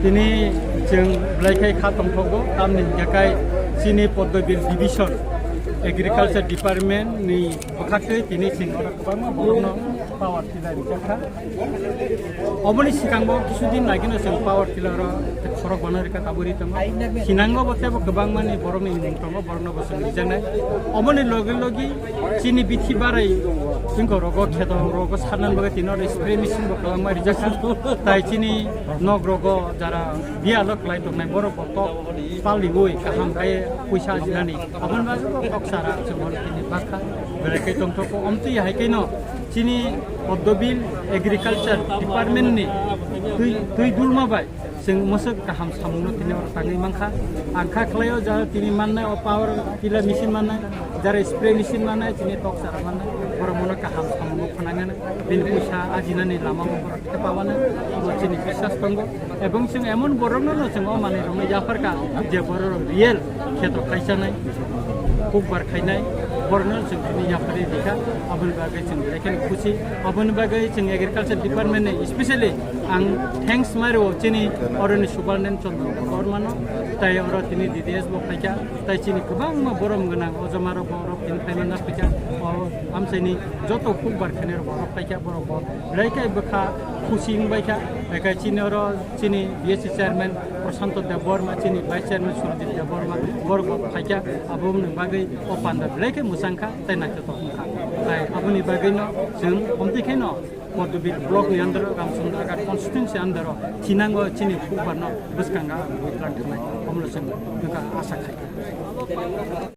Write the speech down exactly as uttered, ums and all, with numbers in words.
Tini chwng belai khai kha tongthogo, tamni hwnkhe kai chini Poddobil Division Agriculture Department ni bwkhaktwi tini chwng oro kwbangma borokno power tiller rijak kha. Oboni swkangbo kisu din lagino chwng power tiller o khorok bana rikha tabori tongo. Sinango bo tebo kwbangmani borokni imung tongo, borokno bo chwng rijaknai. Oboni logi logi chini bithi barai chwngkho rogo kheto rogo sarnani bagwi tini oro spray machine bo kwbangma rijak kha. Tai chini nok rogo jara biyalo kwlai tongnai borok bo tok paliui kaham khai puisa ajinani. Aboni bagwi bo kok sara chwng oro tini bakha belai khe tongthoko. Omtwi hai khe no chini Poddobil Agriculture Department ni twi, twi dulma bai chwng mwswk kaham samungno tini oro tangwi mankha. Ang kha khlaio jara tini mannai o power tiller machine mannai, jara spray machine mannai, chini tok sara mannai, borok mono kaham samungo phnangnani, bini puisa ajinani lama bo borok thepawano, obo chini biswas tongo. Ebong chwng emon borokno no chwng o manwi rokno yapharkha, je borok real kheto khaisanai, hukbar khainai, borokno chwng tini yapharwi rikha, aboni bagwi chwng belai kheno khusi. Aboni bagwi chwng agriculture department ni specially ang thanks mario chini oroni Subal Nen Chandra Debbarma no, tai oro tini D D S bo phaikha, tai chini kwbangma borom gwnang o joma rok borok tini phaimani phaikha, o amchaini joto hukbar khainai rok borok phaikha, borok bo belai khe bwkha khusi wngbaikha, ekai chini oro chini B S C chairman Prashanto Debbarma, chini vice chairman Surjit Debbarma, borok bo phaikha, aboni bagwi o panda belai khe mwchangkha tei naithotok wngkha. Tai aboni bagwino chwng omtwi kheno Poddobil block ni under o, Ramchandra Ghat constituency under o thinango chini hukbar no bwskango ang withdrawal khlai, omono chwng nokha asa khai.